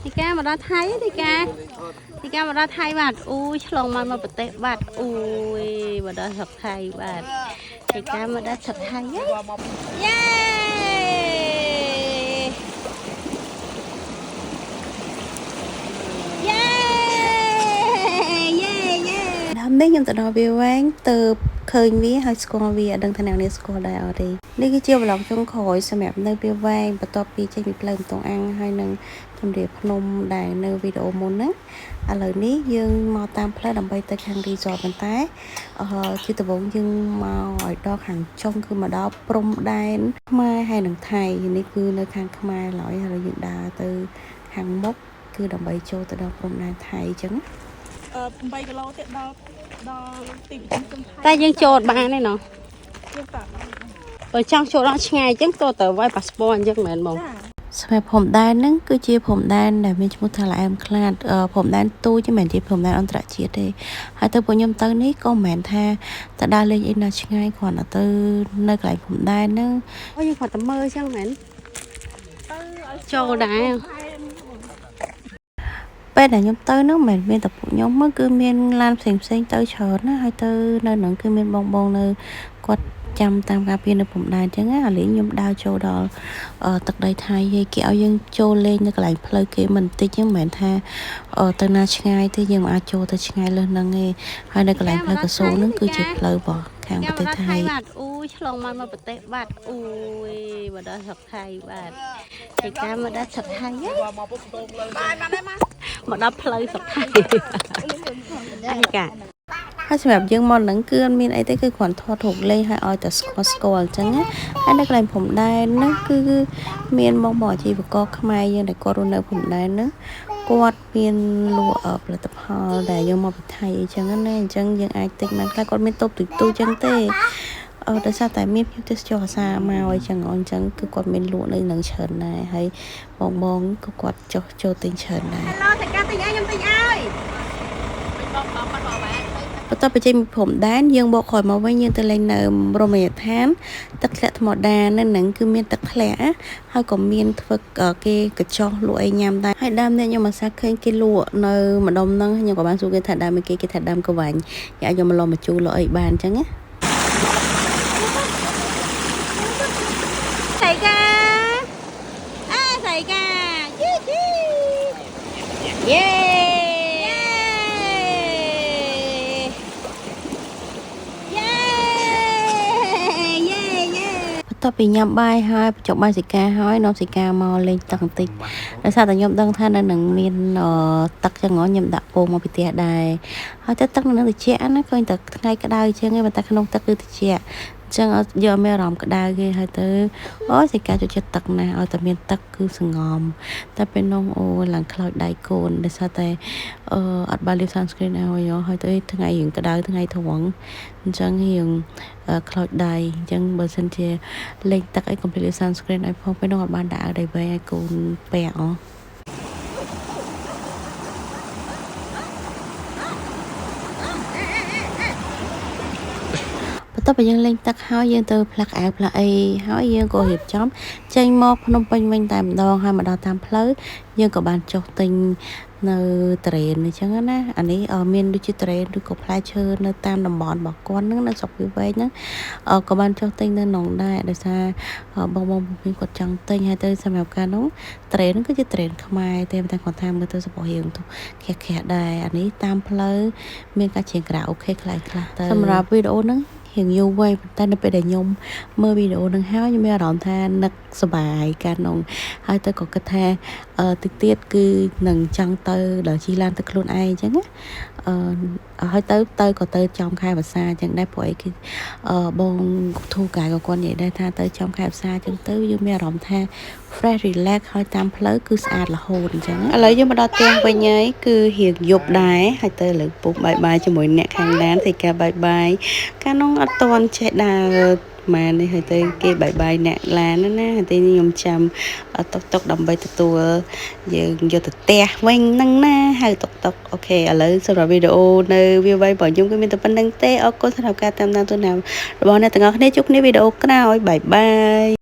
ទីកាមកដល់ថៃទីកាទីកាមកដល់ថៃបាទអូយឆ្លងមកមកប្រទេសបាទអូយមកដល់ស្រុកថៃបាទទីកាមកដល់ស្រុកថៃហ៎យេយេយេយេ ដើមនេះខ្ញុំទៅដល់វាវែងទៅឃើញវាហើយស្គាល់វាអត់ដឹងថាអ្នកនេះស្គាល់ដែរអត់ទេនេះគឺជា vlog ចុងក្រោយសម្រាប់នៅវាវែងបន្ទាប់ពីចេញពីផ្លូវកំពង់អាំងហើយនឹងជំរាបភ្នំដែលនៅវីដេអូមុនហ្នឹងឥឡូវនេះយើងមកតាមផ្លូវដើម្បីទៅខាង resort ប៉ុន្តែអឺជាដំបូងយើងមកឲ្យដល់ខាងចុងគឺមកដល់ព្រំដែនខ្មែរហើយនឹងថៃនេះគឺនៅខាងខ្មែរឡើយហើយយើងដើរទៅខាងមុខគឺដើម្បីចូលទៅដល់ព្រំដែនថៃអញ្ចឹងណា អឺ8គីឡូទៀតដល់ដល់ទីប្រជុំជនថៃ តែយើងចូលអត់បានទេណោះ យើងតា បើចង់ចូលដល់ឆ្ងាយអញ្ចឹងតើទៅវាយប៉ាសពតអញ្ចឹងមែនបង ចា សម្រាប់ព្រំដែនហ្នឹងគឺជាព្រំដែនដែលមានឈ្មោះថាល្អែមខ្លាតអឺព្រំដែនទូចទេមិនមែនជាព្រំដែនអន្តរជាតិទេហើយទៅពួកខ្ញុំទៅនេះក៏មិនមែនថាទៅដើរលេងអីណាឆ្ងាយគ្រាន់តែទៅនៅកន្លែងព្រំដែនហ្នឹង អូយើងគាត់តែមើលអញ្ចឹងមែន ទៅឲ្យ ចូលដែរ ថែម ពេលដែលខ្ញុំទៅហ្នឹងមិនមែនមានតែពួកខ្ញុំទេគឺមានឡានផ្សេងផ្សេងៗទៅច្រើនណាស់ហើយទៅនៅហ្នឹងគឺមានបងបងនៅគាត់ចាំតាមការពារនៅព្រំដែនអញ្ចឹងណាឥឡូវខ្ញុំដើរចូលដល់អឺទឹកដីថៃហើយគេឲ្យយើងចូលលេងនៅកន្លែងផ្លូវគេមិនតិចហ្នឹងមិនមែនថាអឺទៅណាឆ្ងាយទេយើងមិនអាចចូលទៅឆ្ងាយលើសហ្នឹងទេហើយនៅកន្លែងផ្លូវកៅស៊ូហ្នឹងគឺជាផ្លូវរបស់ខាង កា ប្រទេស មកដល់ថៃ ថៃ បាទអូយឆ្លងមកមកប្រទេសបាទអូយមកដល់ស្រុកថៃបាទទីកាមកដល់ស្រុកថៃហ៎មកដល់ផ្លូវស្រុកថៃអីកា ហើយសម្រាប់យើងមកហ្នឹងគឺអត់មានអីទេគឺគ្រាន់ថតរូបលេងហើយឲ្យតែស្គាល់ស្គាល់អញ្ចឹងណាហើយនៅកន្លែងព្រំដែនហ្នឹងគឺមានបងបងអាជីវករខ្មែរយើងដែលគាត់រស់នៅព្រំដែនហ្នឹងគាត់មានលក់អឺផលិតផលដែលយកមកពីថៃអីចឹងណាអញ្ចឹងយើងអាចទិញបានខ្លះគាត់មានតូបទូចទូចចឹងទេអឺដោយសារតែមានភ្ញៀវទេសចរអាសាមកអីចឹងអញ្ចឹងគឺគាត់មានលក់នៅនឹងច្រើនដែរហើយបងបងក៏គាត់ចុះចូលទិញច្រើនដែរ ឡូតែកាទិញឲ្យខ្ញុំទិញឲ្យ បន្ទាប់ពីចេញពីព្រំដែនយើងបកក្រោយមកវិញយើងទៅលេងនៅរមណីយដ្ឋានទឹកធ្លាក់ថ្មដានៅហ្នឹងគឺមានទឹកធ្លាក់ណាហើយក៏មានធ្វើគេកញ្ចោះលក់អីញ៉ាំដែរហើយដើមនេះខ្ញុំអាសាឃើញគេលក់នៅម្ដុំហ្នឹងខ្ញុំក៏បានសួរគេថាដើមអីគេគេថាដើមកវាញ់យ៉ាយកមកលមកជូរលក់អីបានអញ្ចឹងណា ស្រីកាអើស្រីកាយីយីយេយេយេយេ បន្ទាប់ពីញ៉ាំបាយហើយបញ្ចុកបាយសិកាហើយនាំសិកាមកលេងទឹកបន្តិចដោយសារតែខ្ញុំដឹងថានៅនឹងមានអឺទឹកចឹងហ៎ខ្ញុំដាក់ពោងមកពីផ្ទះដែរហើយទៅទឹកនៅនឹងត្រជាក់ណាឃើញតែថ្ងៃក្តៅជាងឯងប៉ុន្តែក្នុងទឹកគឺត្រជាក់អញ្ចឹងអត់យកអត់មានអារម្មណ៍ក្តៅគេហើយទៅអូសិកាចូលចិត្តទឹកណាស់ឲ្យតែមានទឹកគឺសងំតែពេលនោះអូឡើងខ្លោចដៃកូនដោយសារតែអឺអត់បានលាប sunscreen ឲ្យហ៎ហើយទៅថ្ងៃរៀងក្តៅថ្ងៃត្រង់អញ្ចឹងរៀងអឺខ្លោចដៃអញ្ចឹងបើសិនជា លេងទឹកអីកុំភ្លេចលាប sunscreen ឲ្យផងពេលនោះអត់បានដាក់អាវដៃវែងឲ្យកូនពាក់អបន្ទាប់ពីយើងលេងទឹកហើយយើងទៅផ្លាស់អាវផ្លាស់អីហើយយើងក៏រៀបចំចេញមកភ្នំពេញវិញតែម្ដងហើយមកដល់តាមផ្លូវយើងក៏បានចុះទិញនៅត្រេនអញ្ចឹងណាអានេះអឺមានដូចជាត្រេនឬក៏ផ្លែឈើនៅតាមតំបន់របស់គាត់ហ្នឹងនៅស្រុកវាវែងហ្នឹងអឺក៏បានចុះទិញនៅក្នុងដែរដោយសារអឺបងបងពូមីងគាត់ចង់ទិញហើយទៅសម្រាប់ការនោះត្រេនហ្នឹងគឺជាត្រេនខ្មែរទេប៉ុន្តែគាត់ថាមើលទៅសបោះរៀងទៅខះខះដែរអានេះតាមផ្លូវមានការច្រៀងការ៉ាអូខេខ្លះខ្លះទៅសម្រាប់វីដេអូហ្នឹងរៀងយូរវែងប៉ុន្តែនៅពេលដែលខ្ញុំមើលវីដេអូហ្នឹងហើយខ្ញុំមានអារម្មណ៍ថានឹកសប្បាយកាលនោះហើយទៅក៏គិតថាអឺតិចទៀតគឺនឹងចង់ទៅដល់ជិះឡានទៅខ្លួនឯងអញ្ចឹងណាអឺហើយទៅទៅក៏ទៅចំខែវស្សាអញ្ចឹងដែរព្រោះអីគឺអឺបងធូកាយក៏គាត់និយាយដែរថាទៅចំខែវស្សាអញ្ចឹងទៅយើងមានអារម្មណ៍ថា fresh relax ហើយតាមផ្លូវគឺស្អាតរហូតអញ្ចឹងឥឡូវយើងមកដល់ផ្ទះវិញហើយគឺរៀងយប់ដែរហើយទៅលើពុកបាយបាយជាមួយអ្នកខាងឡានទីការបាយបាយកាលនោះអត់តន់ចេះដើរម៉ែនេះហើយទៅគេបាយបាយអ្នកឡានណាណាហើយទៅខ្ញុំចាំតុកតុកដើម្បីទទួលយើងយកទៅផ្ទះវិញហ្នឹងណាហៅតុកតុក OK ឥឡូវសម្រាប់វីដេអូនៅវាវៃរបស់ខ្ញុំគឺមានតែប៉ុណ្្នឹងទេអរគុណសម្រាប់ការតាមដានទស្សនារបស់អ្នកទាំងអស់គ្នាជួបគ្នាវីដេអូក្រោយ bye bye.